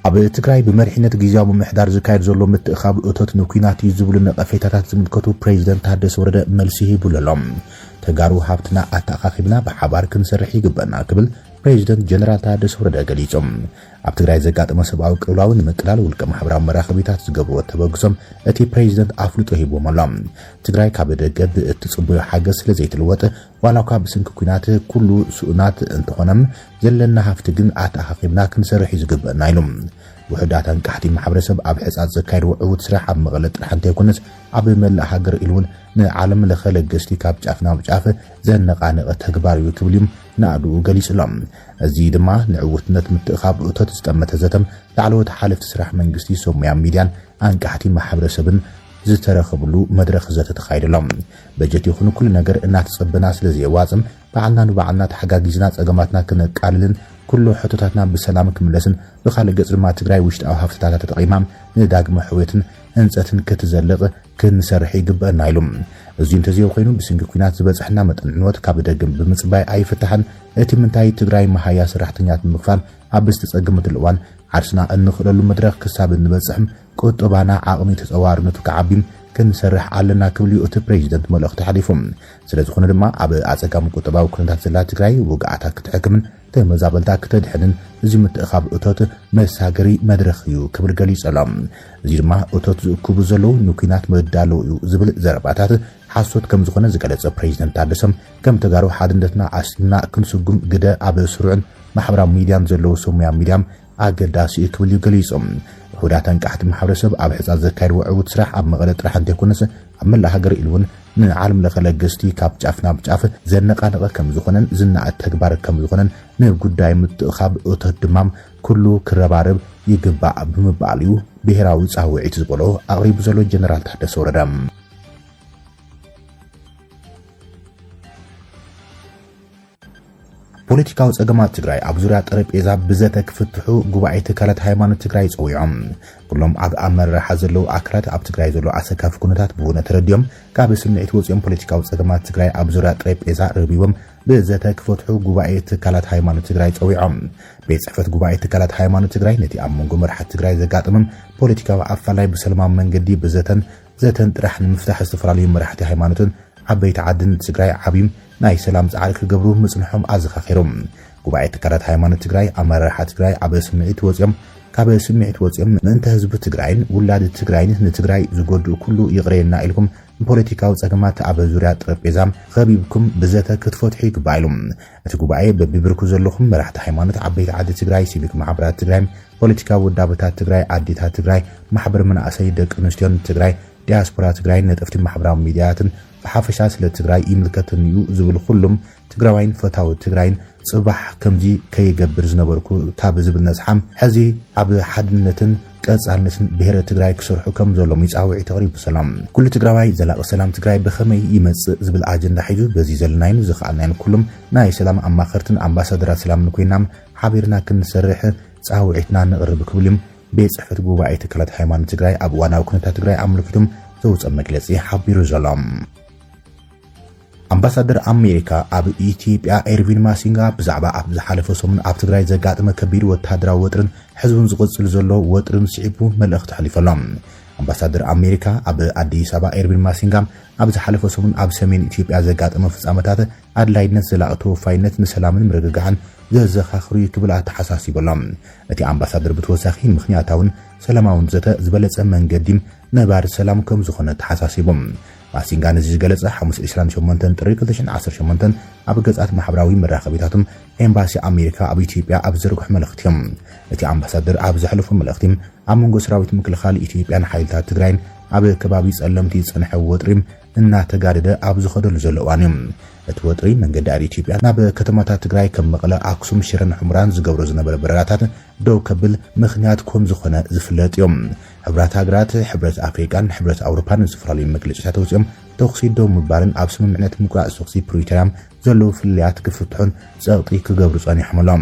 ኣብ ትግራይ ብመሪሕነት ግዝያዊ ምምሕዳር ዝካየድ ዘሎ ምትእኻብ እቶት ንኲናት እዩ ዝብሉ ነቐፌታታት ዝምልከቱ ፕሬዚደንት ታደሰ ወረደ መልሲ ሂቡሉ ኣሎ። ተጋሩ ሃብትና ኣተኣኻኺብና ብሓባር ክንሰርሕ ይግበና ክብል ፕሬዚደንት ጀነራል ታደሰ ወረደ ገሊጹ። ኣብ ትግራይ ዘጋጠመ ሰብኣዊ ቅልውላው ንምቅላል ውልቀ ማሕበራዊ መራኸቢታት ዝገብርዎ ተበግሶም እቲ ፕሬዚደንት ኣፍልጦ ሂቦም ኣሎ። ትግራይ ካብ ደገ ብእትጽበዮ ሓገዝ ስለ ዘይትልወጥ ዋላ እኳ ብሰንኪ ኲናት ኩሉ ስኡናት እንተኾነም ዘለና ሃፍቲ ግን ኣተኣኻኺብና ክንሰርሕ እዩ ዝግበና ኢሉ። ውሑዳት ኣንቃሕቲ ማሕበረሰብ ኣብ ሕጻጽ ዘካየድዎ ዕዉት ስራሕ ኣብ መቐለ ጥራሕ እንተይኮነስ ኣብ መላእ ሃገር ኢሉ እውን ንዓለም ለኸ ለገስቲ ካብ ጫፍ ናብ ጫፍ ዘነቓነቐ ተግባር እዩ ክብል እዩ ናእድኡ ገሊጹ ኣሎ። እዚ ድማ ንዕውትነት ምትእኻብ እቶት ዝጠመተ ዘተም ላዕለዎት ሓለፍቲ ስራሕ መንግስቲ፣ ሰብ ሞያ ሚድያን ኣንቃሕቲ ማሕበረሰብን ዝተረኸብሉ መድረኽ ዘተ ተኻይዱ ኣሎ። በጀት ይኹን ኩሉ ነገር እናተጸበና ስለ ዘየዋጽም ባዕልና ንባዕልና ተሓጋጊዝና ጸገማትና ክነቃልልን ኩሉ ሕቶታትና ብሰላም ክምለስን ብኻልእ ገጽ ድማ ትግራይ ውሽጣዊ ሃፍትታታ ተጠቒማ ንዳግመ ሕውየትን ህንጸትን ክትዘልቕ ክንሰርሕ ይግበአና ኢሉ። እዚ እንተዘይኮይኑ ብሰንኪ ኲናት ዝበጽሐና መጠን ዕንወት ካብ ደገ ብምጽባይ ኣይፍታሕን። እቲ ምንታይ ትግራይ መሃያ ሰራሕተኛት ንምኽፋል ኣብ ዝተጸገመትሉ እዋን ዓርስና እንኽእለሉ መድረኽ ክሳብ እንበጽሕም ቁጠባና ዓቕሚ ተጸዋርነቱ ክዓቢም ክንሰርሕ ኣለና ክብል እዩ እቲ ፕሬዚደንት መልእኽቲ ሓሊፉ። ስለ ዝኾነ ድማ ኣብ ኣጸጋሚ ቁጠባዊ ኩነታት ዘላ ትግራይ ውግኣታ ክትሕክምን ተመዛበልታ ክተድሕንን እዚ ምትእኻብ እቶት መሳገሪ መድረኽ እዩ ክብል ገሊጹ ኣሎ። እዚ ድማ እቶት ዝእክቡ ዘለዉ ንኲናት መዳለዊ እዩ ዝብል ዘረባታት ሓሶት ከም ዝኾነ ዝገለጸ ፕሬዚደንት ታደሰም ከም ተጋሩ ሓድነትና ኣስሊምና ክንስጉም ግደ ኣብ ስሩዕን ማሕበራዊ ሚድያን ዘለዉ ሰብ ሞያ ሚድያም ኣገዳሲ እዩ ክብል እዩ ገሊጹ። ውሑዳት ኣንቃሕቲ ማሕበረሰብ ኣብ ሕጻጽ ዘካየድዎ ዕዉት ስራሕ ኣብ መቐለ ጥራሕ እንተይኮነስ ኣብ መላእ ሃገር ኢሉ እውን ንዓለም ለኸ ለገስቲ ካብ ጫፍ ናብ ጫፍ ዘነቓነቐ ከም ዝኾነን ዝነኣድ ተግባር ከም ዝኾነን ንጉዳይ ምትእኻብ እቶት ድማ ኩሉ ክረባረብ ይግባእ ብምባል እዩ ብሄራዊ ጻውዒት ዝበሎ ኣቕሪቡ ዘሎ ጀነራል ታደሰ ወረደ። ፖለቲካዊ ጸገማት ትግራይ ኣብ ዙርያ ጠረጴዛ ብዘተ ክፍትሑ ጉባኤ ትካላት ሃይማኖት ትግራይ ጸዊዖም። ኩሎም ኣብ ኣመራርሓ ዘለዉ ኣካላት ኣብ ትግራይ ዘሎ ኣሰካፊ ኩነታት ብውነ ተረዲኦም ካብ ስምዒት ወፂኦም ፖለቲካዊ ጸገማት ትግራይ ኣብ ዙርያ ጠረጴዛ ረቢቦም ብዘተ ክፈትሑ ጉባኤ ትካላት ሃይማኖት ትግራይ ጸዊዖም። ቤት ጽሕፈት ጉባኤ ትካላት ሃይማኖት ትግራይ ነቲ ኣብ መንጎ መራሕቲ ትግራይ ዘጋጠመም ፖለቲካዊ ኣፋላይ ብሰላማዊ መንገዲ ብዘተን ዘተን ጥራሕ ንምፍታሕ ዝተፈላለዩ መራሕቲ ሃይማኖትን ዓበይቲ ዓድን ትግራይ ዓብዪ ናይ ሰላም ጻዕሪ ክገብሩ ምጽንሖም ኣዘኻኺሮም። ጉባኤ ትካላት ሃይማኖት ትግራይ ኣመራርሓ ትግራይ ኣብ ስምዒት ወፂኦም ካብ ስምዒት ወፂኦም ምእንተ ህዝቢ ትግራይን ውላድ ትግራይን ንትግራይ ዝጎድኡ ኩሉ ይቕሬና ኢልኩም ንፖለቲካዊ ጸገማት ኣብ ዙርያ ጠረጴዛ ኸቢብኩም ብዘተ ክትፈትሑ ይግባእ ኢሉ። እቲ ጉባኤ በቢብርኩ ዘለኹም መራሕቲ ሃይማኖት ዓበይቲ ዓዲ ትግራይ ሲቪክ ማሕበራት ትግራይ ፖለቲካዊ ውዳበታት ትግራይ ኣዴታት ትግራይ ማሕበር መናእሰይ ደቂ ኣንስትዮን ትግራይ ዲያስፖራ ትግራይን ነጠፍቲ ማሕበራዊ ሚድያትን ብሓፈሻ ስለ ትግራይ ይምልከተኒ እዩ ዝብል ኩሉም ትግራዋይን ፈታዊ ትግራይን ጽባሕ ከምዚ ከይገብር ዝነበርኩ ካብ ዝብል ነዝሓም ሕዚ ኣብ ሓድነትን ቀጻልነትን ብሄረ ትግራይ ክሰርሑ ከም ዘሎም ይጻውዒ ተቕሪቡ ሰላም ኩሉ ትግራዋይ ዘላቂ ሰላም ትግራይ ብኸመይ ይመጽእ ዝብል ኣጀንዳ ሒዙ በዚ ዘለናይን ዝኸኣልናይን ኩሉም ናይ ሰላም ኣማኸርትን ኣምባሳደራት ሰላምን ኮይናም ሓቢርና ክንሰርሕ ጻውዒትና ንቕርብ ክብል እዩ ቤት ጽሕፈት ጉባኤ ትካላት ሃይማኖት ትግራይ ኣብ እዋናዊ ኩነታት ትግራይ ኣመልኪቶም ዘውፅኦ መግለፂ ሓቢሩ ዘሎ። ኣምባሳደር ኣሜሪካ ኣብ ኢትዮጵያ ኤርቪን ማሲንጋ ብዛዕባ ኣብ ዝሓለፈ ሰሙን ኣብ ትግራይ ዘጋጠመ ከቢድ ወታደራዊ ወጥርን ሕዝቡን ዝቕፅል ዘሎ ወጥርን ስዒቡ መልእኽቲ ኣሕሊፉ ኣሎ። ኣምባሳደር ኣሜሪካ ኣብ ኣዲስ ኣበባ ኤርቪን ማሲንጋ ኣብ ዝሓለፈ ሰሙን ኣብ ሰሜን ኢትዮጵያ ዘጋጠመ ፍጻመታት ኣድላይነት ዘላቒ ተወፋይነት ንሰላምን ምርግጋዕን ዘዘኻኽር እዩ ክብል ኣተሓሳሲቡ ኣሎ። እቲ ኣምባሳደር ብተወሳኺ ምኽንያታውን ሰላማውን ዘተ ዝበለጸ መንገዲ ነባሪ ሰላም ከም ዝኾነ ተሓሳሲቡ። ማሲንጋ ነዚ ዝገለጸ ሓሙስ ዕስራን ሸሞንተን ጥሪ ክልተ ሽሕን ዓሰርተ ሸሞንተን ኣብ ገጻት ማሕበራዊ መራኸቢታቶም ኤምባሲ ኣሜሪካ ኣብ ኢትዮጵያ ኣብ ዝዘርግሖ መልእኽቲ እዮም። እቲ ኣምባሳደር ኣብ ዘሕለፎ መልእኽቲ ኣብ መንጎ ሰራዊት ምክልኻል ኢትዮጵያን ሓይልታት ትግራይን ኣብ ከባቢ ጸለምቲ ዝጸንሐ ወጥሪ እናተጋደደ ኣብ ዝኸደሉ ዘሎ እዋን እዩ። እቲ ወጥሪ መንገዲ ኣየር ኢትዮጵያ ናብ ከተማታት ትግራይ ከም መቐለ፣ ኣክሱም፣ ሽረን ሑምራን ዝገብሮ ዝነበረ በረራታት ደው ከብል ምኽንያት ከም ዝኾነ ዝፍለጥ እዩ። ሕቡራት ሃገራት፣ ሕብረት ኣፍሪቃን ሕብረት ኣውሮፓን ዝተፈላለዩ መግለጫታት ኣውፂኦም ተኹሲ ደው ምባልን ኣብ ስምምዕነት ምቁራፅ ተኹሲ ፕሪቶርያ ዘለዉ ፍልልያት ክፍትሑን ጸቕጢ ክገብሩ ጸኒሖም ኣለዉ።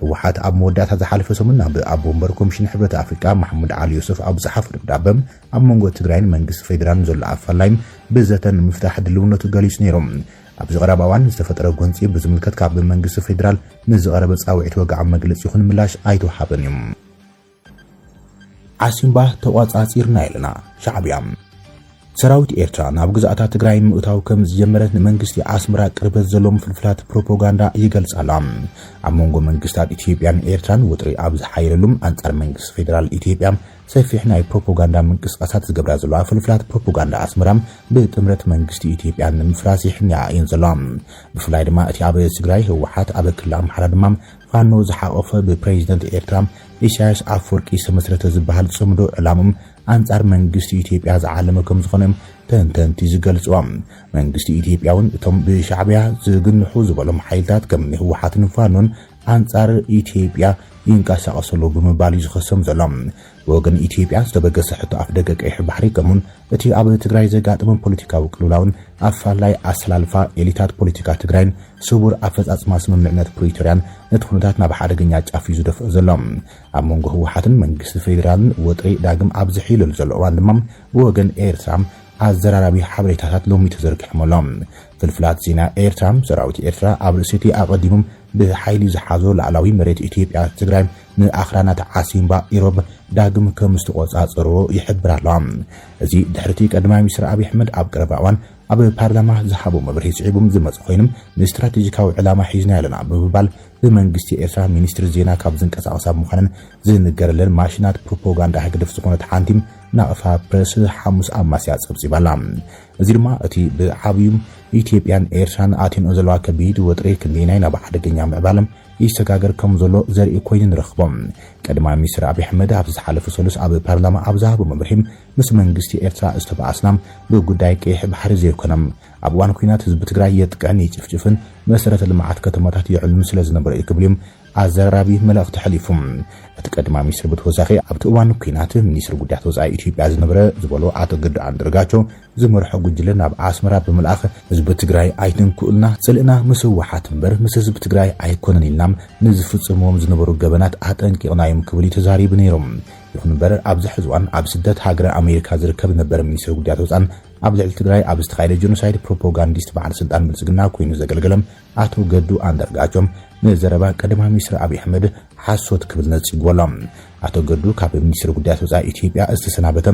ህወሓት ኣብ መወዳእታ ዝሓለፈ ሰሙን ናብ ኣቦ ወንበር ኮሚሽን ሕብረት ኣፍሪቃ መሓሙድ ዓሊ ዮሱፍ ኣብ ዝሓፎ ደብዳበ ኣብ መንጎ ትግራይን መንግስቲ ፌዴራልን ዘሎ ኣፋላይም ብዘተ ንምፍታሕ ድልውነቱ ገሊጹ ነይሩ። ኣብዚ ቀረባ እዋን ዝተፈጠረ ጎንፂ ብዝምልከት ካብ መንግስቲ ፌዴራል ንዝቐረበ ጻውዒት ወግዓዊ መግለጺ ይኹን ምላሽ ኣይተወሃበን እዩ። ዓሲምባ ተቋጻጺርና ኣለና። ሻዕብያ ሰራዊት ኤርትራ ናብ ግዛኣታ ትግራይ ምእታው ከም ዝጀመረ ንመንግስቲ ኣስመራ ቅርበት ዘለዎም ፍልፍላት ፕሮፓጋንዳ ይገልጻ ኣላ። ኣብ መንጎ መንግስታት ኢትዮጵያን ኤርትራን ውጥሪ ኣብ ዝሓየለሉም ኣንጻር መንግስቲ ፌደራል ኢትዮጵያ ሰፊሕ ናይ ፕሮፓጋንዳ ምንቅስቃሳት ዝገብራ ዘለዋ ፍልፍላት ፕሮፓጋንዳ ኣስመራ ብጥምረት መንግስቲ ኢትዮጵያ ንምፍራስ ይሕንያ እየን ዘለዋ። ብፍላይ ድማ እቲ ኣብ ትግራይ ህወሓት ኣብ ክልል ኣምሓራ ድማ ፋኖ ዝሓቆፈ ብፕሬዚደንት ኤርትራ ኢሳያስ ኣፈወርቂ ዝተመስረተ ዝበሃል ጽምዶ ዕላሞም ኣንጻር መንግስቲ ኢትዮጵያ ዝዓለመ ከም ዝኾነ ተንተንቲ ዝገልጽዋ። መንግስቲ ኢትዮጵያ እውን እቶም ብሻዕብያ ዝግንሑ ዝበሎም ሓይልታት ከም ህወሓትን ፋኖን ኣንጻር ኢትዮጵያ ይንቀሳቐሱ ኣለዉ ብምባል እዩ ዝኸሶም ዘሎ። ብወገን ኢትዮጵያ ዝተበገሰ ሕቶ ኣፍ ደገ ቀይሕ ባሕሪ ከምኡን እቲ ኣብ ትግራይ ዘጋጠመ ፖለቲካዊ ቅልውላውን ኣፋላይ ኣሰላልፋ ኤሊታት ፖለቲካ ትግራይን ስቡር ኣፈጻጽማ ስምምዕነት ፕሪቶርያን ነቲ ኩነታት ናብ ሓደገኛ ጫፍ እዩ ዝደፍኦ ዘሎ። ኣብ መንጎ ህወሓትን መንግስቲ ፌደራልን ወጥሪ ዳግም ኣብ ዝሕይለሉ ዘሎ እዋን ድማ ብወገን ኤርትራ ኣዘራራቢ ሓበሬታታት ሎሚ ተዘርጊሖም ኣሎ። ፍልፍላት ዜና ኤርትራ ሰራዊት ኤርትራ ኣብ ርእሲ እቲ ኣቐዲሞም ብሓይሊ ዝሓዞ ላዕላዊ መሬት ኢትዮጵያ ትግራይ ንኣኽራናት ዓሲምባ ኢሮብ ዳግም ከም ዝተቆጻጸርዎ ይሕብር ኣሎ። እዚ ድሕርቲ ቀዳማይ ሚኒስትር ኣብይ ኣሕመድ ኣብ ቀረባ እዋን ኣብ ፓርላማ ዝሃቦ መብርሂ ስዒቡ ዝመጸ ኮይኖም ንስትራቴጂካዊ ዕላማ ሒዝና ኣለና ብምባል ብመንግስቲ ኤርትራ ሚኒስትሪ ዜና ካብ ዝንቀሳቐሳ ምዃነን ዝንገረለን ማሽናት ፕሮፓጋንዳ ህግደፍ ዝኾነት ሓንቲ ናቕፋ ፕረስ ሓሙስ ኣማስያ ጸብጺባላ። እዚ ድማ እቲ ብዓብዩ ኢትዮጵያን ኤርትራን ኣትንኦ ዘለዋ ከቢድ ወጥሪ ክንደየናይ ናብ ሓደገኛ ምዕባለ ይሰጋገር ከም ዘሎ ዘርኢ ኮይኑ ንረኽቦ። ቀዳማይ ሚኒስትር ኣብይ ኣሕመድ ኣብ ዝሓለፈ ሰሉስ ኣብ ፓርላማ ኣብ ዝሃቦ መብርሂ ምስ መንግስቲ ኤርትራ ዝተባኣስና ብጉዳይ ቀይሕ ባሕሪ ዘይኮነ ኣብ እዋን ኩናት ህዝቢ ትግራይ የጥቅዕን ይጭፍጭፍን መሰረተ ልምዓት ከተማታት የዕሉን ስለ ዝነበረ እዩ ክብል እዮም ኣዘራራቢ መልእኽቲ ሓሊፉ። እቲ ቀዳማይ ሚኒስትር ብተወሳኺ ኣብቲ እዋን ኩናት ሚኒስትር ጉዳያት ወፃኢ ኢትዮጵያ ዝነበረ ዝበሎ ኣቶ ገዱ ኣንዳርጋቸው ዝመርሖ ጉጅለ ናብ ኣስመራ ብምልኣኽ ህዝቢ ትግራይ ኣይትንክኡልና፣ ፅልእና ምስ ህወሓት እምበር ምስ ህዝቢ ትግራይ ኣይኮነን ኢልናም ንዝፍፅምዎም ዝነበሩ ገበናት ኣጠንቂቕናዮም ክብል እዩ ተዛሪቡ ነይሩ። ይኹን እምበር ኣብዚ ሕዚ እዋን ኣብ ስደት ሃገረ ኣሜሪካ ዝርከብ ነበር ሚኒስትር ጉዳያት ወፃን ኣብ ልዕሊ ትግራይ ኣብ ዝተኻየደ ጀኖሳይድ ፕሮፓጋንዲስት በዓል ስልጣን ብልፅግና ኮይኑ ዘገልገለ ኣቶ ገዱ ኣንዳርጋቸው ንዘረባ ቀዳማይ ሚኒስትር ኣብይ ኣሕመድ ሓሶት ክብል ነፂግዎ ኣሎ። ኣቶ ገዱ ካብ ሚኒስትሪ ጉዳያት ወፃኢ ኢትዮጵያ ዝተሰናበተ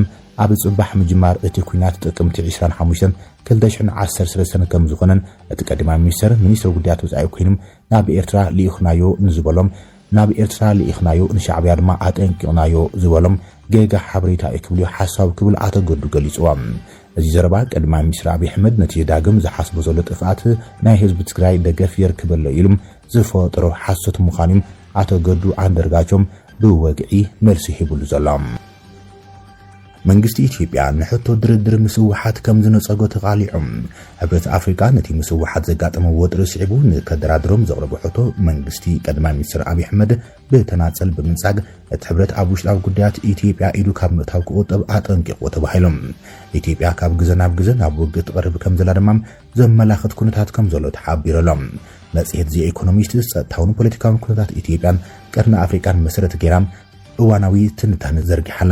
ኣብ ፅባሕ ምጅማር እቲ ኩናት ጥቅምቲ ዕስራን ሓሙሽተን ክልተ ሽሕን ዓሰርተ ሰለስተን ከም ዝኾነን እቲ ቀዳማይ ሚኒስትር ሚኒስትሪ ጉዳያት ወፃኢ ኮይኖም ናብ ኤርትራ ልኢኽናዮ ንዝበሎም ናብ ኤርትራ ልኢኽናዮ ንሻዕብያ ድማ ኣጠንቂቕናዮ ዝበሎም ጌጋ ሓበሬታ እዩ ክብል እዩ ሓሳቡ ክብል ኣቶ ገዱ ገሊፅዎ። እዚ ዘረባ ቀዳማይ ሚኒስትር ኣብይ ኣሕመድ ነቲ ዳግም ዝሓስቦ ዘሎ ጥፍኣት ናይ ህዝቢ ትግራይ ደገፍ የርክበሎ ኢሉ ዝፈጠሮ ሓሶት ምዃኑ እዩ ኣቶ ገዱ ኣንዳርጋቸው ብወግዒ መልሲ ሂብሉ ዘሎ። መንግስቲ ኢትዮጵያ ንሕቶ ድርድር ምስ ህወሓት ከም ዝነጸጎ ተቓሊዑ። ሕብረት ኣፍሪቃ ነቲ ምስ ህወሓት ዘጋጠመ ወጥሪ ስዒቡ ንከደራድሮም ዘቕረቦ ሕቶ መንግስቲ ቀዳማይ ሚኒስትር ኣብይ ኣሕመድ ብተናጸል ብምንጻግ እቲ ሕብረት ኣብ ውሽጣዊ ጉዳያት ኢትዮጵያ ኢዱ ካብ ምእታው ክቑጠብ ኣጠንቂቑ ተባሂሉ። ኢትዮጵያ ካብ ግዘ ናብ ግዘ ናብ ውግእ ትቐርብ ከም ዘላ ድማ ዘመላኽት ኩነታት ከም ዘሎ ተሓቢሩ ኣሎ። መጽሔት ዚ ኢኮኖሚስት ጸጥታውን ፖለቲካውን ኩነታት ኢትዮጵያን ቀርኒ ኣፍሪቃን መሰረት ገይራ እዋናዊ ትንታነ ዘርጊሓላ።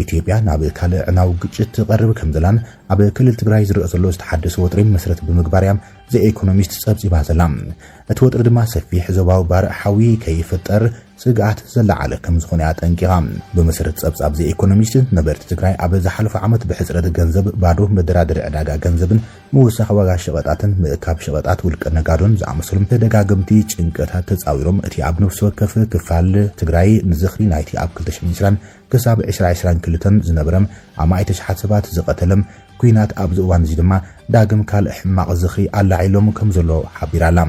ኢትዮጵያ ናብ ካልእ ዕናዊ ግጭት ትቐርብ ከም ዘላን ኣብ ክልል ትግራይ ዝረኣ ዘሎ ዝተሓደሰ ወጥሪ መሰረት ብምግባር እያ ዘ ኢኮኖሚስት ጸብጺባ ዘላ። እቲ ወጥሪ ድማ ሰፊሕ ዞባዊ ባርዕ ሓዊ ከይፍጠር ስግኣት ዘለዓለ ከም ዝኾነ ኣጠንቂቓ። ብመሰረት ጸብጻብ ዘ ኢኮኖሚስት ነበርቲ ትግራይ ኣብ ዝሓለፈ ዓመት ብሕጽረት ገንዘብ፣ ባዶ መደራደሪ ዕዳጋ ገንዘብን ምውሳኽ ዋጋ ሸቐጣትን ምእካብ ሸቐጣት ውልቀ ነጋዶን ዝኣመሰሉ ተደጋገምቲ ጭንቀታት ተጻዊሮም፣ እቲ ኣብ ነፍሲ ወከፍ ክፋል ትግራይ ንዝኽሪ ናይቲ ኣብ ክልተ ሽሕን ዕስራን ክሳብ ዕስራ ዕስራን ክልተን ዝነበረ ኣማኢት ኣሽሓት ሰባት ዝቐተለ ኲናት ኣብዚ እዋን እዚ ድማ ዳግም ካልእ ሕማቕ ዝኽሪ ኣላዒሎም ከም ዘሎ ሓቢራ ኣላ።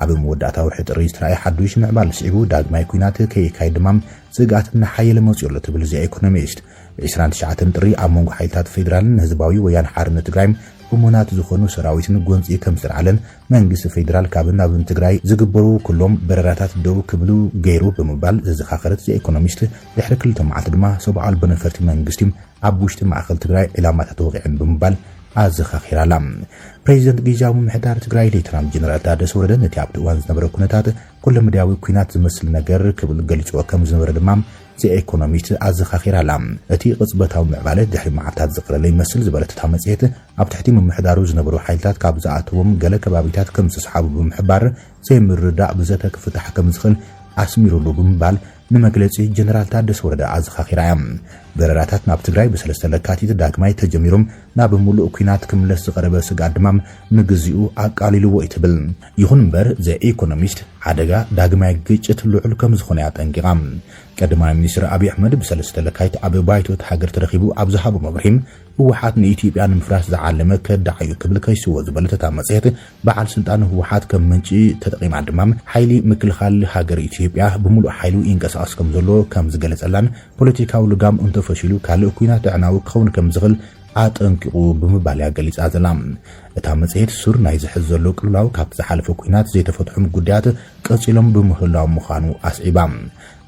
ኣብ መወዳእታ ወርሒ ጥሪ ዝተራእየ ሓዱሽ ምዕባለ ስዒቡ ዳግማይ ኲናት ከይካየድ ድማ ስግኣት እናሓየለ መፂኡ ኣሎ ትብል ዘ ኢኮኖሚስት። ብ ዕስራን ትሽዓተን ጥሪ ኣብ መንጎ ሓይልታት ፌዴራልን ህዝባዊ ወያነ ሓርነት ትግራይ እሙናት ዝኾኑ ሰራዊትን ጎንፂ ከም ዝተልዓለን መንግስቲ ፌዴራል ካብን ናብን ትግራይ ዝግበሩ ኩሎም በረራታት ደው ክብሉ ገይሩ ብምባል ዘዘኻኸረት ዘ ኢኮኖሚስት፣ ድሕሪ ክልተ መዓልቲ ድማ ሰብ ኣልቦ ነፈርቲ መንግስቲ ኣብ ውሽጢ ማእኸል ትግራይ ዒላማታት ወቒዐን ብምባል ኣዘኻኺራ ኣላ። ፕሬዚደንት ግዝያዊ ምምሕዳር ትግራይ ሌተናል ጀነራል ታደሰ ወረደ ነቲ ኣብቲ እዋን ዝነበረ ኩነታት ኩለመዳያዊ ኲናት ዝመስል ነገር ክብል ገሊፅዎ ከም ዝነበረ ድማ ዘ ኢኮኖሚስት ኣዘኻኺራ ኣላ። እቲ ቅጽበታዊ ምዕባለ ድሕሪ መዓልታት ዝቐለለ ይመስል ዝበለት እታ መጽሔት፣ ኣብ ትሕቲ ምምሕዳሩ ዝነበሩ ሓይልታት ካብ ዝኣተዎም ገለ ከባቢታት ከም ዝተስሓቡ ብምሕባር፣ ዘይምርድዳእ ብዘተ ክፍታሕ ከም ዝኽእል ኣስሚሩሉ ብምባል ንመግለጺ ጀነራል ታደሰ ወረደ ኣዘኻኺራ እያ። በረራታት ናብ ትግራይ ብሰለስተ ለካቲት ዳግማይ ተጀሚሮም ናብ ምሉእ ኲናት ክምለስ ዝቐረበ ስግኣት ድማ ንግዚኡ ኣቃሊልዎ እዩ ትብል። ይኹን እምበር፣ ዘ ኢኮኖሚስት ሓደጋ ዳግማይ ግጭት ልዑል ከም ዝኾነ ኣጠንቂቓ። ቀዳማይ ሚኒስትር ኣብይ ኣሕመድ ብሰለስተ ለካቲት ኣብ ባይቶ እቲ ሃገር ተረኺቡ ኣብ ዝሃቦ መብርሂ፣ ህወሓት ንኢትዮጵያ ንምፍራስ ዝዓለመ ከዳዕ እዩ ክብል ከሲስዎ ዝበለት እታ መጽሔት፣ በዓል ስልጣን ህወሓት ከም ምንጪ ተጠቒማ ድማ ሓይሊ ምክልኻል ሃገር ኢትዮጵያ ብምሉእ ሓይሉ ይንቀሳቐስ ከም ዘሎ ከም ዝገለጸላን ፖለቲካዊ ልጋም እንተፈሺሉ ካልእ ኲናት ኣዕናዊ ክኸውን ከም ዝኽእል ኣጠንቂቑ ብምባል እያ ገሊጻ ዘላ። እታ መጽሔት ሱር ናይዚ ሕዚ ዘሎ ቅልውላው ካብቲ ዝሓለፈ ኲናት ዘይተፈትሖም ጉዳያት ቀጺሎም ብምህላው ምዃኑ ኣስዒባ።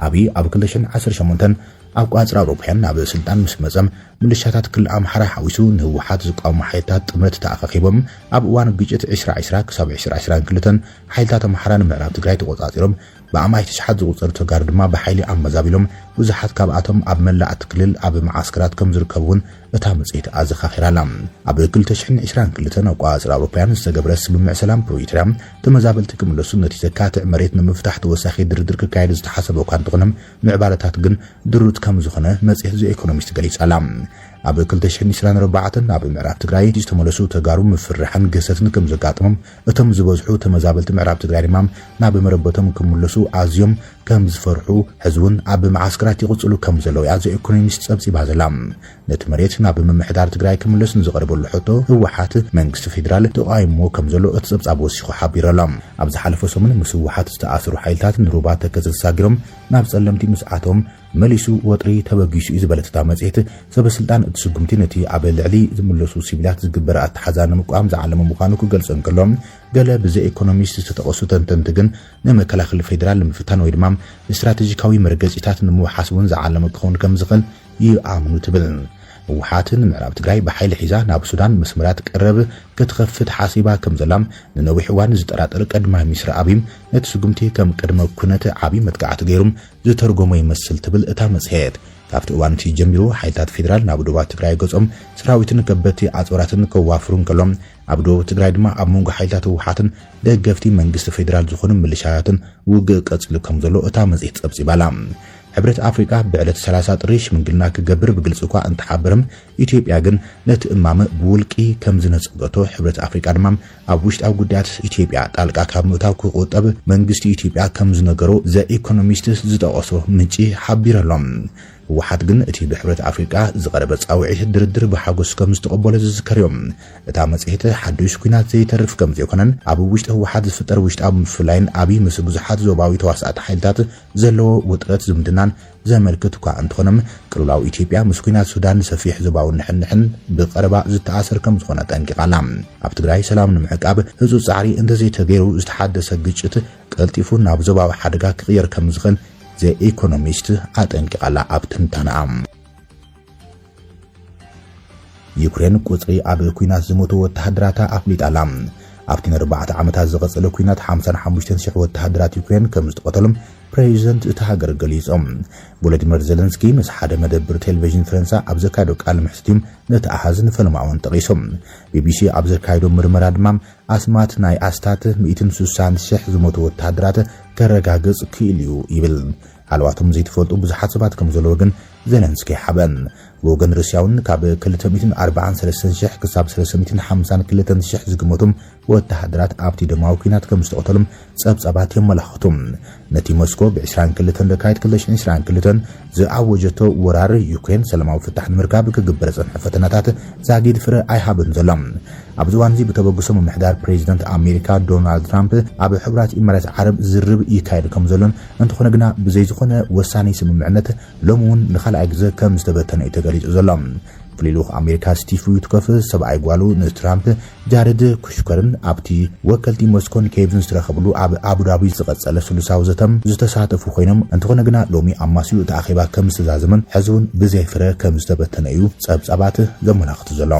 ኣብይ ኣብ ክልተ ሽሕን ዓሰርተ ሸሞንተን ኣብ ኣቆጻጽራ ኣውሮፓውያን ናብ ስልጣን ምስ መጸ፣ ምልሻታት ክልል ኣምሓራ ሓዊሱ ንህወሓት ዝቃወሙ ሓይልታት ጥምረት ተኣኻኺቦም ኣብ እዋን ግጭት ዕስራ ዕስራ ክሳብ ዕስራ ዕስራን ክልተን ሓይልታት ኣምሓራ ንምዕራብ ትግራይ ተቆጻጺሮም ብኣማኢት ኣሽሓት ዝቑጸሩ ተጋሩ ድማ ብሓይሊ ኣመዛቢሎም፣ ብዙሓት ካብኣቶም ኣብ መላእ እቲ ክልል ኣብ መዓስከራት ከም ዝርከቡ እውን እታ መጽሔት ኣዘኻኺራ ኣላ። ኣብ ክልተ ሽሕን ዕስራን ክልተን ኣቆጻጽራ ኣውሮፓውያን ዝተገብረ ስምምዕ ሰላም ፕሪቶርያ፣ ተመዛበልቲ ክምለሱ ነቲ ዘካትዕ መሬት ንምፍታሕ ተወሳኺ ድርድር ክካየድ ዝተሓሰበ እኳ እንተኾነ፣ ምዕባለታት ግን ድሩት ከም ዝኾነ መጽሔት ዘ ኢኮኖሚስት ገሊጻ ኣላ። ኣብ ክልተ ሽሕን ዕስራን ኣርባዕተን ናብ ምዕራብ ትግራይ ዝተመለሱ ተጋሩ ምፍርራሕን ግህሰትን ከም ዘጋጠሞም፣ እቶም ዝበዝሑ ተመዛበልቲ ምዕራብ ትግራይ ድማ ናብ መረበቶም ክምለሱ ኣዝዮም ከም ዝፈርሑ፣ ሕዚ እውን ኣብ መዓስከራት ይቕጽሉ ከም ዘለዉ እያ ዘ ኢኮኖሚስት ጸብጺባ ዘላ። ነቲ መሬት ናብ ምምሕዳር ትግራይ ክምለስ ንዝቐረበሉ ሕቶ፣ ህወሓት መንግስቲ ፌዴራል ተቓዊምዎ ከም ዘሎ እቲ ጸብጻብ ወሲኹ ሓቢሩ ኣሎ። ኣብ ዝሓለፈ ሰሙን ምስ ህወሓት ዝተኣሰሩ ሓይልታት ንሩባ ተከዘ ተሳጊሮም ናብ ጸለምቲ ምስ ኣተዎም መሊሱ ወጥሪ ተበጊሱ እዩ ዝበለት እታ መጽሔት፣ ሰበ ስልጣን እቲ ስጉምቲ ነቲ ኣብ ልዕሊ ዝምለሱ ሲቪላት ዝግበር ኣተሓዛ ንምቋም ዝዓለመ ምዃኑ ክገልጾ እንከሎ፣ ገለ ብዘ ኢኮኖሚስት ዝተጠቐሱ ተንተንቲ ግን ንመከላኸሊ ፌዴራል ንምፍታን ወይ ድማ ስትራቴጂካዊ መርገጺታት ንምውሓስ እውን ዝዓለመ ክኸውን ከም ዝኽእል ይኣምኑ ትብል። ህወሓት ንምዕራብ ትግራይ ብሓይሊ ሒዛ ናብ ሱዳን መስመራት ቀረብ ክትኸፍት ሓሲባ ከም ዘላ ንነዊሕ እዋን ዝጠራጠር ቀዳማይ ሚኒስትር ኣብይ፣ ነቲ ስጉምቲ ከም ቅድመ ኩነት ዓብዪ መጥቃዕቲ ገይሩ ዝተርጎሞ ይመስል ትብል እታ መጽሔት። ካብቲ እዋን እቲ ጀሚሩ ሓይልታት ፌዴራል ናብ ዶባት ትግራይ ገጾም ሰራዊትን ከበድቲ ኣጽዋራትን ከዋፍሩ እንከሎም፣ ኣብ ደቡብ ትግራይ ድማ ኣብ መንጎ ሓይልታት ህወሓትን ደገፍቲ መንግስቲ ፌዴራል ዝኾኑ ምልሻታትን ውግእ ቀጺሉ ከም ዘሎ እታ መጽሔት ጸብጺባ ኣላ። ሕብረት ኣፍሪቃ ብዕለት ሰላሳ ጥሪ ሽምግልና ክገብር ብግልጺ እኳ እንተሓበረም፣ ኢትዮጵያ ግን ነቲ እማመ ብውልቂ ከም ዝነጸገቶ፣ ሕብረት ኣፍሪቃ ድማ ኣብ ውሽጣዊ ጉዳያት ኢትዮጵያ ጣልቃ ካብ ምእታው ክቑጠብ መንግስቲ ኢትዮጵያ ከም ዝነገሮ ዘ ኢኮኖሚስት ዝጠቐሶ ምንጪ ሓቢሩ ኣሎ። ህወሓት ግን እቲ ብሕብረት ኣፍሪቃ ዝቐረበ ጻውዒት ድርድር ብሓጎስ ከም ዝተቐበሎ ዝዝከር እዩ። እታ መጽሔት ሓዱሽ ኲናት ዘይተርፍ ከም ዘይኮነን ኣብ ውሽጢ ህወሓት ዝፍጠር ውሽጣዊ ምፍላይን ኣብይ ምስ ብዙሓት ዞባዊ ተዋሳእቲ ሓይልታት ዘለዎ ውጥረት ዝምድናን ዘመልክት እኳ እንተኾነም፣ ቅልውላው ኢትዮጵያ ምስ ኲናት ሱዳን ሰፊሕ ዞባዊ ንሕንሕን ብቐረባ ዝተኣሰር ከም ዝኾነ ጠንቂቓ ኣላ። ኣብ ትግራይ ሰላም ንምዕቃብ ህጹጽ ጻዕሪ እንተዘይተገይሩ ዝተሓደሰ ግጭት ቀልጢፉ ናብ ዞባዊ ሓደጋ ክቕየር ከም ዝኽእል ዘ ኢኮኖሚስት ኣጠንቂቓ ኣላ ኣብ ትንታነኣ። ዩክሬን ቁጽሪ ኣብ ኲናት ዝሞቱ ወተሃደራታ ኣፍሊጣ ኣላ። ኣብቲ ንኣርባዕተ ዓመታት ዝቐጸለ ኲናት ሓምሳን ሓሙሽተን ሽሕ ወተሃደራት ዩክሬን ከም ዝተቐተሉ ፕሬዚደንት እታ ሃገር ገሊጾም። ቮሎዲሚር ዜለንስኪ ምስ ሓደ መደብር ቴሌቪዥን ፈረንሳ ኣብ ዘካየዶ ቃለ መሕትት እዩ ነቲ ኣሃዝ ንፈለማ እውን ጠቒሱ። ቢቢሲ ኣብ ዘካየዶ ምርመራ ድማ ኣስማት ናይ ኣስታት ሚእትን ስሳን ሽሕ ዝሞቱ ወተሃደራት ከረጋግጽ ክኢሉ እዩ ይብል። ሃለዋቶም ዘይተፈልጡ ብዙሓት ሰባት ከም ዘለዉ ግን ዜለንስኪ ኣይሓብአን። ብወገን ሩስያ እውን ካብ ክልተ ሚእትን ኣርባዓን ሰለስተን ሽሕ ክሳብ ሰለስተ ሚእትን ሓምሳን ክልተን ሽሕ ዝግመቱ ወተሃደራት ኣብቲ ደማዊ ኲናት ከም ዝተቐተሉ ጸብጻባት የመላኽቱ። ነቲ ሞስኮ ብ ዕስራን ክልተን ለካቲት ክልተ ሽሕን ዕስራን ክልተን ዝኣወጀቶ ወራር ዩክሬን ሰላማዊ ፍታሕ ንምርካብ ክግበር ዝጸንሐ ፈተነታት ዛጊድ ፍረ ኣይሃበን ዘሎ። ኣብዚ እዋን እዚ ብተበግሶ ምምሕዳር ፕሬዚደንት ኣሜሪካ ዶናልድ ትራምፕ ኣብ ሕቡራት ኢማራት ዓረብ ዝርርብ ይካየድ ከም ዘሎን፣ እንተኾነ ግና ብዘይ ዝኾነ ወሳኒ ስምምዕነት ሎሚ እውን ንኻልኣይ ግዜ ከም ዝተበተነ እዩ ተገሊጹ ዘሎ። ፍሉይ ልኡኽ ኣሜሪካ ስቲቭ ዊትኮፍ ሰብኣይ ጓሉ ንትራምፕ ጃረድ ኩሽከርን ኣብቲ ወከልቲ ሞስኮን ኬቭን ዝተረኸብሉ ኣብ ኣቡዳቢ ዝቐጸለ ስሉሳዊ ዘተም ዝተሳተፉ ኮይኖም፣ እንተኾነ ግና ሎሚ ኣማስዩ እቲ ኣኼባ ከም ዝተዛዘመን ሕዚ እውን ብዘይ ፍረ ከም ዝተበተነ እዩ ጸብጻባት ዘመላኽቱ ዘሎ።